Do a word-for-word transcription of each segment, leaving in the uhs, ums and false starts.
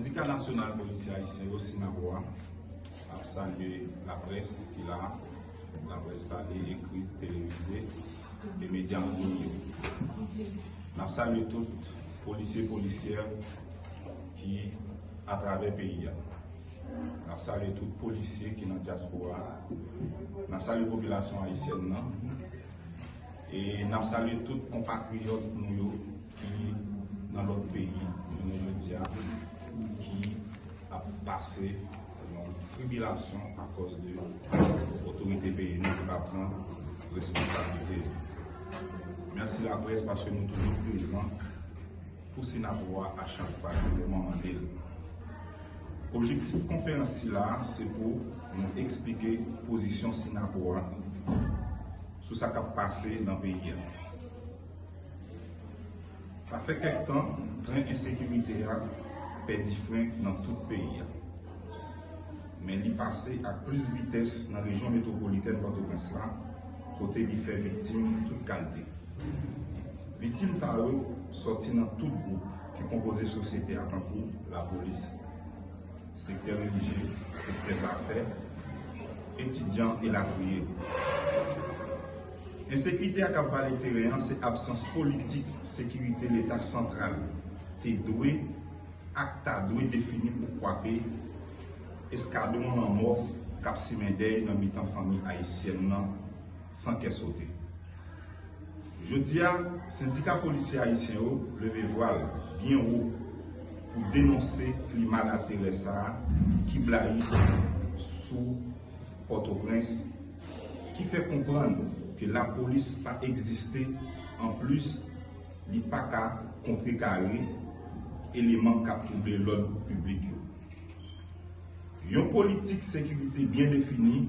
Sendika Nasyonal Polisye Ayisyen yo, Synapoha, ap salye laprès ki la, laprès pale, ekri, televize, e medya an liy yo. N ap salye tout polisye, polisyè ki atravè peyi a. N ap salye tout polisye ki nan dyaspora a. N ap salye popilasyon ayisyèn nan. E n ap salye tout konpatriyòt nou yo ki nan lòt peyi, jounen jodi a, ki ap pase yon tribilasyon akòz de otorite peyi nou ki pa pran responsablite yo. Mèsi laprès paske nou toujou prezan pou Synapoha a chak fwa ke moman mande l. Objektif konferans sila a se pou nou eksplike pozisyon Synapoha sou sa k ap pase nan peyi a. Sa fè kèk tan, tren ensekirite a pèdi fren nan tout peyi a. Men li pase ak plis vitès nan rejyon metwopolitèn Pòtoprens la, kote li fè viktim tout kalte. Viktim sa yo sòti nan tout gwoup ki konpoze sosyete a, tankou lapolis, sektè relijye, sektè zafè, etidyan elatriye. Ensekirite a k ap vale teren an se absans politik sekirite Leta santral te dwe ak ta dwe defini pou kwape eskadwon lanmò k ap simen dèy nan mitan fanmi ayisyèn nan san kè sote. Jodi a, sendika polisye ayisyen yo leve vwa l byen wo pou denonse klima laterè sa a ki blayi sou Pòtoprens, ki fè konprann ke lapolis pa egziste, anplis, li pa ka kontrekare eleman k ap twouble lòd piblik yo. Yon politik sekirite byen defini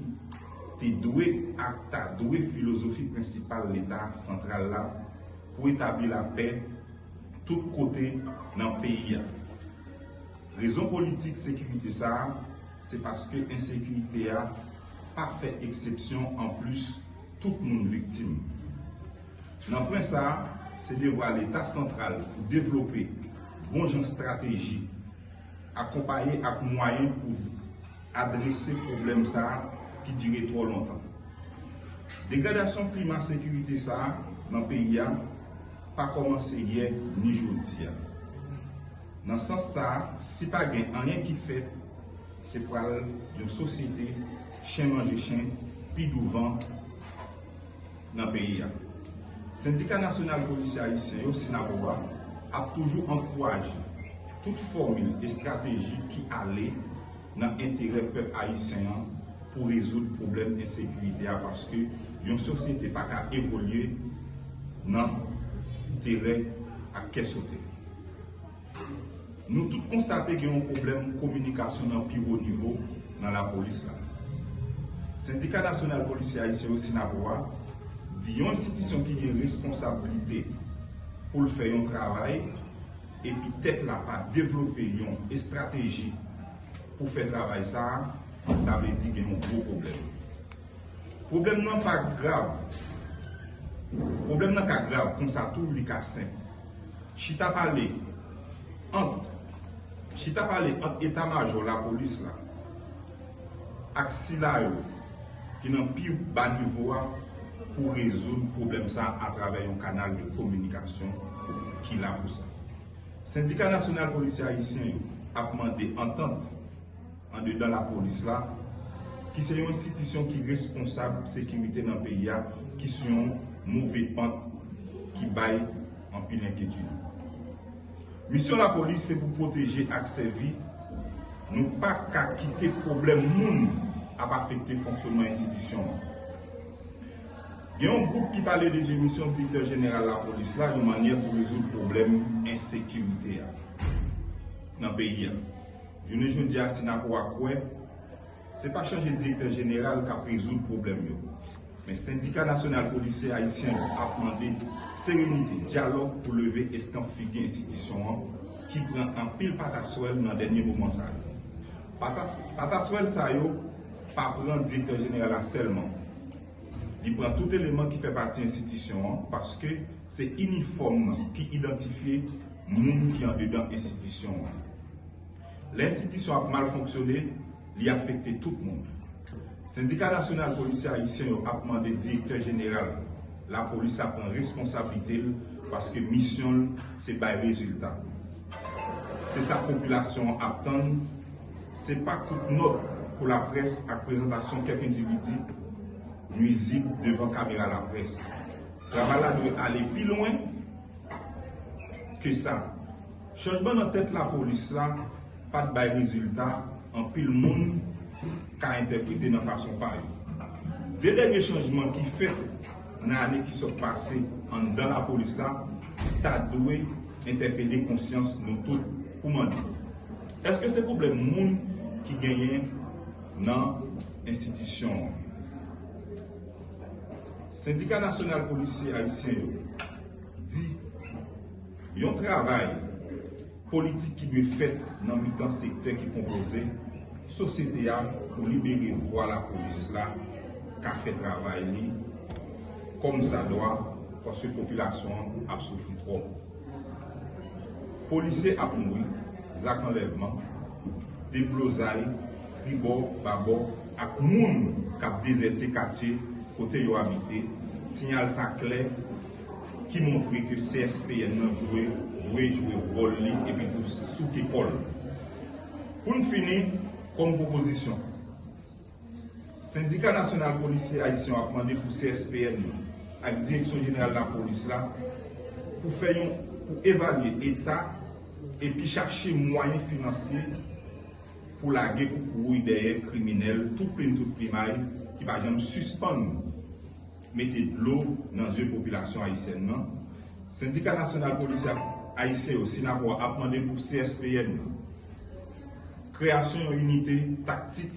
te dwe ak ta dwe filozofi prensipal Leta santral la pou etabli lapè tout kote nan peyi a. Rezon politik sekirite sa a, se paske ensekirite a pa fè eksepsyon, anplis, tout moun viktim. Nan pwen sa a, se devwa Leta santral pou devlope bon jan estrateji, akonpaye ak mwayen pou adrese pwoblèm sa a ki dire twò lontan. Degradasyon klima sekirite sa a nan peyi a pa kòmanse yè ni jodi a. Nan sans sa a, si pa gen anyen ki fèt, se pral yon sosyete chen manje chen pi douvan nan peyi a. Sendika Nasyonal Polisye Ayisyen yo, Synapoha, ap toujou ankouraje tout fòmil estrateji ki ale nan enterè pèp ayisyen an pou rezoud pwoblèm ensekirite a, paske yon sosyete pa ka evolye nan terè ak kè sote. Nou tout konstate gen yon pwoblèm kominikasyon nan pi wo nivo nan lapolis la. Sendika Nasyonal Polisye Ayisyen yo, Synapoha, di yon enstitisyon ki gen responsablite pou l fè yon travay, epi tèt la pa devlope yon estrateji pou fè travay sa a, sa vle di gen yon gwo pwoblèm. Pwoblèm nan pa grav. Pwoblèm nan ka grav konsa tou, li ka senp. Chita pale ant, chita pale ant eta majò lapolis la ak sila yo ki nan pi ba nivo a pou rezoud pwoblèm sa a atravè yon kanal de kominikasyon ki la pou sa. Sendika Nasyonal Polisye Ayisyen yo ap mande antant andedan lapolis la, ki se yon enstitisyon ki responsab sekirite nan peyi a, ki sou yon move pant ki bay anpil enkyetid. Misyon lapolis se pou pwoteje ak sèvi. Nou pa ka kite pwoblèm moun ap afekte fonksyonman enstitisyon an. Gen yon gwoup ki pale de demisyon direktè jeneral lapolis la yon mannyè pou rezoud pwoblèm ensekirite a nan peyi a. Jounen jodi a, Synapoha kwè se pa chanje direktè jeneral k ap rezoud pwoblèm yo. Men Sendika Nasyonal Polisye Ayisyen yo ap mande serenite, dyalòg pou leve eskanp figi enstitisyon an ki pran anpil pataswèl nan dènye moman sa yo. Patas-, pataswèl sa yo pa pran direktè jeneral la sèlman. Li pran tout eleman ki fè pati enstitisyon an, paske se inifòm nan ki idantifye moun ki andedan enstitisyon an. Lè enstitisyon ap mal fonksyone, li afekte tout moun. Sendika Nasyonal Polisye Ayisyen yo ap mande Direktè Jeneral Lapolis la pran responsablite l, paske misyon l se bay rezilta. Se sa popilasyon an ap tann, se pa kout nòt pou laprès ak prezantasyon kèk endividi nwizib devan kamera laprès. Travay la dwe ale pi lwen ke sa. Chanjman nan tèt lapolis la pa t bay rezilta, anpil moun ka entèprete nan fason pa yo. De dènye chanjman ki fèt nan ane ki sot pase anndan lapolis la ta dwe entèpele konsyans nou tout pou mande, èske se pwoblèm moun ki genyen nan enstitisyon an? Sendika Nasyonal Polisye Ayisyen yo di yon travay politik ki dwe fèt nan mitan sektè ki konpoze sosyete a pou libere vwa lapolis la ka fè travay li kòmsadwa, paske popilasyon an ap soufri twòp. Polisye ap mouri, zak anlèvman, deblozay, tribò, babò, ak moun k ap dezète katye kote yo abite, siyal sa klè ki montre ke C S P N nan jwe, dwe jwe wòl li epi tou souke kò l. Pou n fini, kòm pwopozisyon, Sendika Nasyonal Polisye Ayisyen yo ap mande pou C S P N ak Direksyon Jeneral Lapolis la pou fè yon, pou evalye eta epi chache mwayen finansye pou lage koukouy dèyè kriminèl tout plim tout plimay ki pa janm sispann mete dlo nan zye popilasyon ayisyèn nan. Sendika Nasyonal Polisye Ayisyen yo, Synapoha, ap mande pou C S P N kreyasyon yon inite taktik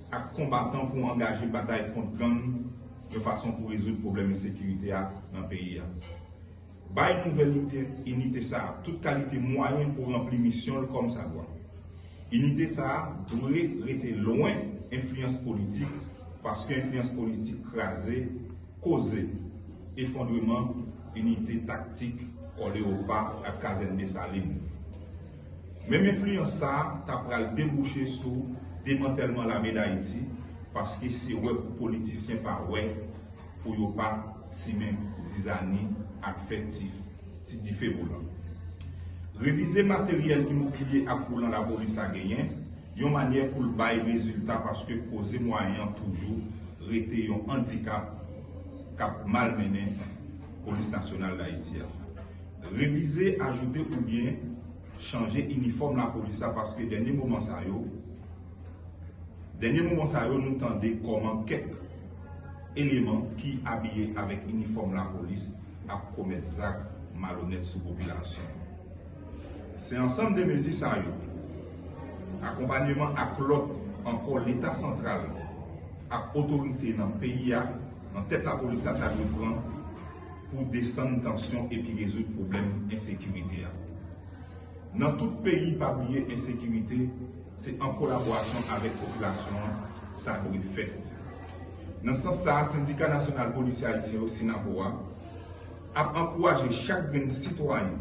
ak konbatan pou angaje batay kont gang yon fason pou rezoud pwoblèm ensekirite a nan peyi a. Bay nouvèl inite, inite sa a tout kalite mwayen pou ranpli misyon l kòmsadwa. Inite sa a dwe rete lwen enfliyans politik, paske enfliyans politik kraze koze efondreman inite taktik Kò Leopa ak Kazèn Desalin. Menm enfliyans sa a ta pral debouche sou demantèlman Lame Dayiti, paske se wè pou politisyen pa wè, pou yo pa simen zizani ak fè ti, ti dife volan. Revize materyèl imobilye ak woulan lapolis la genyen, yon manyè pou l bay rezilta, paske koze mwayen an toujou rete yon andikap k ap malmennen Polis Nasyonal Dayiti a. Revize, ajoute oubyen chanje inifòm lapolis la, paske dènye moman sa yo, dènye moman sa yo, nou tande kòman kèk eleman ki abiye avèk inifòm lapolis ap komèt zak malonèt sou popilasyon. Se ansanm de mezi sa yo, akonpanyeman ak lòt ankò Leta santral ak otorite nan peyi a, nan tèt lapolis la, ta dwe pran pou desann tansyon epi rezoud pwoblèm ensekirite a. Nan tout peyi, pa bliye ensekirite se an kolaborasyon avèk popilasyon an sa dwe fèt. Nan sans sa a, Sendika Nasyonal Polisye Ayisyen yo, Synapoha, ap ankouraje chak grenn sitwayen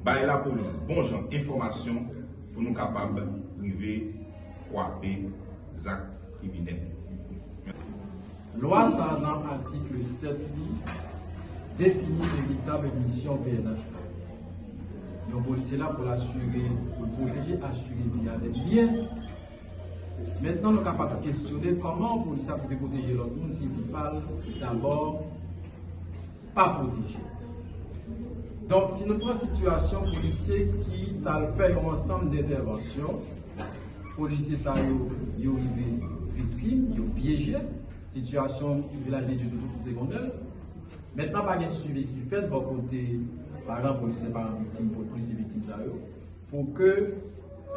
bay lapolis bon jan enfòmasyon pou nou kapab rive kwape zak kriminèl. Lwa sa a nan atik sèt li defini veritab misyon P N H la. Yon polisye la pou l asire, pou l pwoteje, asire vi avèk byen. Mentnan nou kapab kesyone kòman yon polisye ap rive pwoteje lòt moun si vi pa l dabò pa pwoteje. Donk si nou pran sitiyasyon polisye ki t al fè yon ansanm dentèvansyon, polisye sa yo, yo rive viktim, yo pyeje, sitiyasyon vilaj de Dye toutou kote kondèl. Mentnan pa gen swivi ki fèt bò kote paran polisye, paran viktim, polisye viktim sa yo, pou ke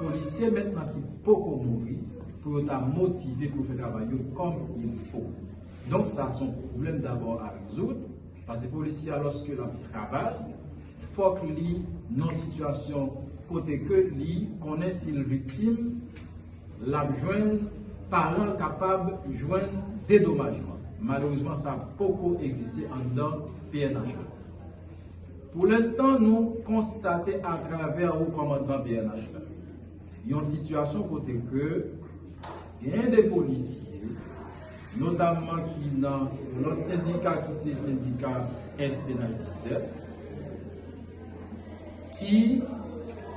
polisye mentnan ki poko mouri, pou yo ta motive pou yo fè travay yo kòm il fo. Donk sa se yon pwoblèm dabò a rezoud, paske polisye a lòske l ap travay, fòk li nan sitiyasyon kote ke li konnen si l viktim, l ap jwenn, paran l kapab jwenn dedomajman. Malerezman sa poko egziste anndan P N H la. Pou lenstan nou konstate atravè wo kòmandman P N H la, Yon sitiyasyon kote ke genyen de polisye, notamman ki nan yon lòt sendika ki se sendika S P N L disèt, ki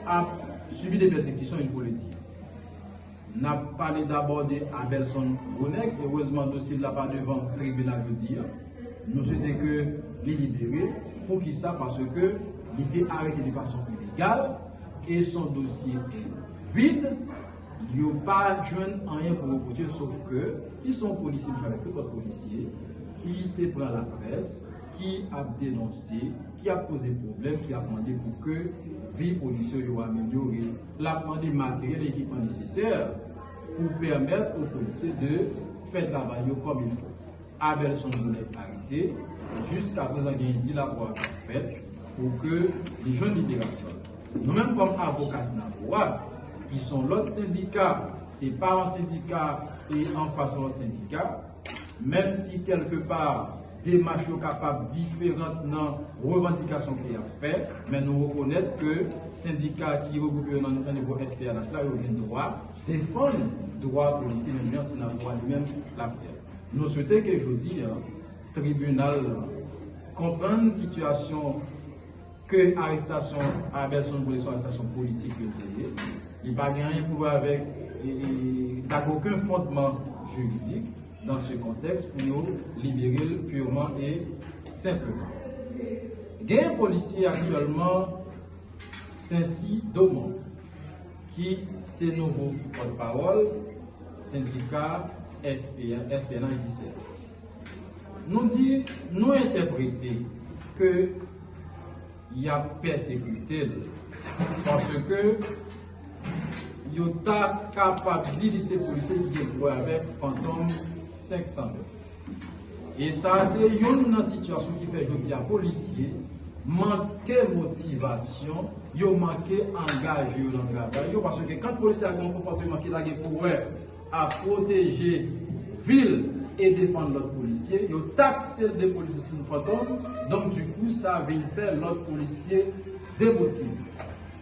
ap sibi de pèsekisyon, il faut le dire. N ap pale dabò de Abelson Gronèg. Erezman, dosye l la pa devan tribinal jodi a. Nou swete ke li libere. Poukisa? Paske li te arete de fason ilegal e son dosye vid. Yo pa jwenn anyen pou repwoche, sof ke li se yon polisye, menm jan avèk tout lòt polisye, ki te pran laprès, ki ap denonse, ki ap poze pwoblèm, ki ap mande pou ke vi polisye yo amelyore. L ap mande materyèl, ekipman nesesè pou pèmèt o polisye de fè travay yo kòm il fo. Abelson Gronèg arete. Jiska prezan, gen di lapwa k ap fèt pou ke li jwenn liberasyon l. Nou menm, kòm avoka Sinapwa, ki se yon lòt sendika, se pa yon sendika e anfas yon lòt sendika, menm si kèlkepa demach yo kapab diferan nan revandikasyon ke y ap fè, men nou rekonèt ke sendika ki regwoupe yo nan, nan nivo S P N H la, yo gen dwa defann dwa polisye, menm jan Sinapwa li menm l ap fè. Nou swete ke jodi a, tribinal la konprann sitiyasyon ke arestasyon Abelson Gronèg se yon arestasyon politik ke l te ye. Li pa gen anyen pou wè avèk, e, e, pa gen okenn fondman jiridik dans ce contexte pou yo libere l purman e senpleman. Gen polisye aktyèlman Sensi Domon, ki se nouvo pòtpawòl sendika S P N, S P N H disèt. Nou di, nou entèprete ke y ap pèsekite l, paske yo ta kapab di li se polisye ki gen pou wè avèk Fantom senk san nèf. E sa a se youn nan sitiyasyon ki fè jodi a polisye manke motivasyon, yo manke angaje yo nan travay yo, paske kan polisye a gen yon konpòteman ki ta gen pou wè a pwoteje vi l e defann lòt polisye, yo takse l de polisye se fantom, donk, dikou, sa vin fè lòt polisye demotive.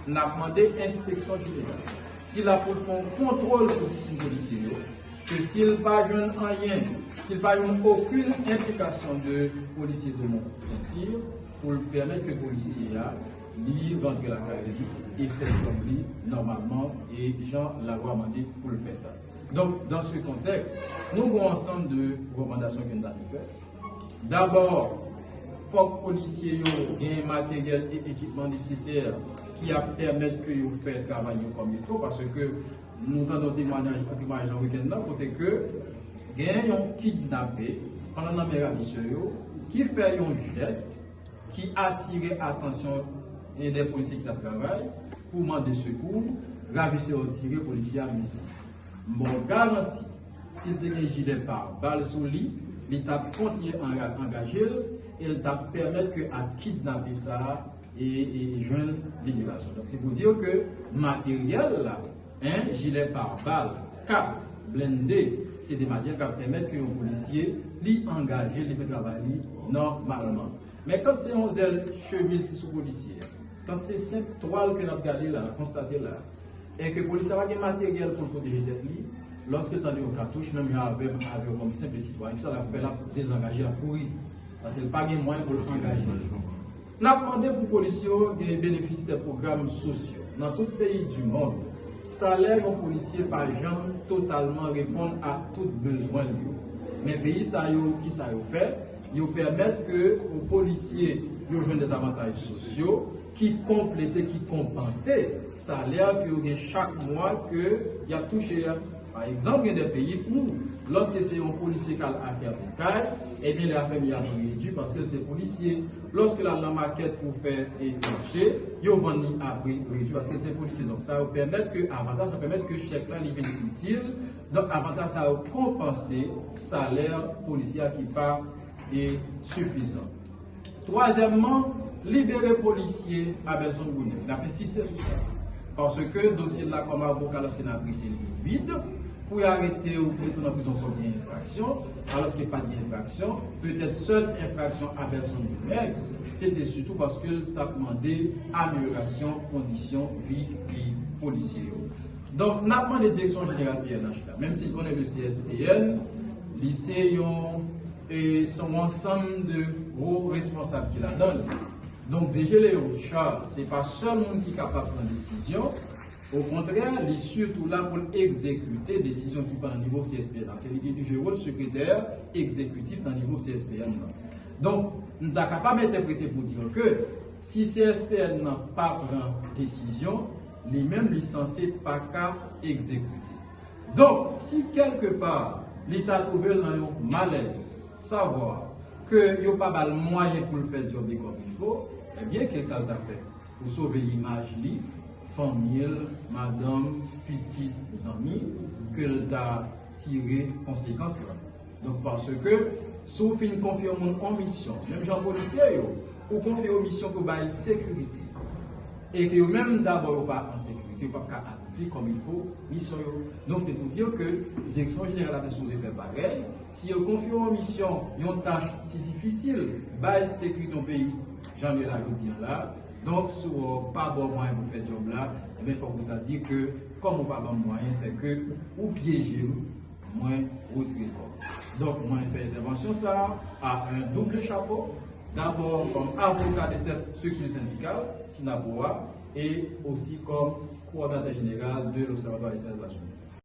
N ap mande enspeksyon jeneral, ki la pou l fè yon kontwòl sou disiplin polisye yo, ke si l pa jwenn anyen, si l pa jwenn okenn enplikasyon de polisye de Mont Saint Cyr, pou l pèmèt ke polisye a, li rantre lakay li e fè djòb li nòmalman e jan lalwa mande pou l fè sa. Donk, dans ce contexte, nou gen yon ansanm de rekòmandasyon ke n ta dwe fè. Dabò, fòk polisye yo gen materyèl e ekipman nesesè ki ap pèmèt ke yo fè travay yo kòm il fo, paske nou tande yon temwayaj, yon temwayaj nan wikenn nan, kote ke gen yon kidnape pandan nan men ravisè yo, ki fè yon jès ki atire atansyon e de polisye ki t ap travay pou mande sekou, ravisè yo tire, polisye a blese. M ba w garanti, si l te gen jilè pare bal sou li, li t ap kontinye anga-, angaje l e l t ap pèmèt ke ak kidnape sa a e, e jwenn liberasyon. Donk, se pou di ke materyèl la, en, jilè pare bal, kask, blende, se de materyèl k ap pèmèt ke yon polisye, li angaje, li fè travay li nòmalman. Men kan se yon zèl chemiz ki sou polisye a, kan se senp twal ke n ap gade la, konstate la, e ke polisye a pa gen materyèl pou l pwoteje tèt li, lòske l tande yon katouch, menm jan avè m, avè w kòm senp sitwayen, kisa l ap fè? L ap dezangaje, l ap kouri. Paske l pa gen mwayen pou l angaje l. N ap mande pou polisye yo gen benefisye de pwogram sosyo. Nan tout peyi di mond, salè yon polisye pa janm totalman reponn a tout bezwen l yo. Men peyi sa yo, kisa yo fè? Yo pèmèt ke yon polisye yo jwenn de zavantaj sosyo ki konplete, ki konpanse salè ke yo gen chak mwa ke y ap touche a. Pa egzanp, gen de peyi pou, lòske se yon polisye k al afèmen kay, ebyen, lè afèmen a ap redui paske l se polisye. Lòske l al nan makèt pou fè, e, mache, yo vann li a pri redui paske l se polisye. Donk, sa yo pèmèt ke avantaj sa pèmèt ke chèk la li vin itil. Donk, avantaj sa yo konpanse salè polisye a ki pa, e, sifizan. Twazyèmman, libere polisye Abelson Gronèg. N ap ensiste sou sa. Paske dosye l la kòm avoka, lòske n apresye li vid, pou y arete w, pou mete w nan prizon fòk gen enfraksyon, alòske pa t gen enfraksyon, petèt sèl enfraksyon Abelson Gronèg, se te sitou paske l t ap mande amelyorasyon kondisyon vi, vi polisye yo. Donk, n ap mande direksyon jeneral P N H la, menm si n konnen le C S P N, li se yon, e, se yon ansanm de wo responsab ki ladan li. Donk, D G Léon Richard, se pa sèl moun ki kapab pran desizyon, okontrè, li sitou la pou l egzekite desizyon ki pran nan nivo C S P N la. Se li ki jwe wòl sekretè egzekitif nan nivo C S P N la. Donk, n ta kapab entèprete pou di ke si C S P N nan pa pran desizyon, li menm li sanse pa ka egzekite. Donk, si kèlkepa li ta twouve l nan yon malèz, savwa ke yo pa ba l mwayen pou l fè djòb li kòm il fo, ebyen, kisa l ta fè? Pou sove imaj li, fanmi l, madanm, pitit, zanmi, ke l ta tire konsekans lan. Donk, paske si w fin konfye yon moun yon misyon, menm jan polisye yo, ou konfye yo misyon pou bay sekirite, e ke yo menm dabò yo pa an sekirite, yo p ap ka akonpli kòm il fo misyon yo. Donk, se pou di ke direksyon jeneral la te sipoze fè parèy. Si yo konfye yon misyon, yon tach si difisil, bay sekirite yon peyi, jan l ye la jodi a la, donk, si w pa ba w mwayen pou fè djòb la, ebyen, fòk ou ta di ke, kòm ou pa ban m mwayen, se ke ou pyeje m, mwen retire kò m. Donk, mwen fè entèvansyon sa a, a un double chapeau, dabò kòm avoka de cette structure syndicale, Synapoha, e osi kòm kowòdinatè jeneral de l'Observatoire Haïtien de la Jeunesse.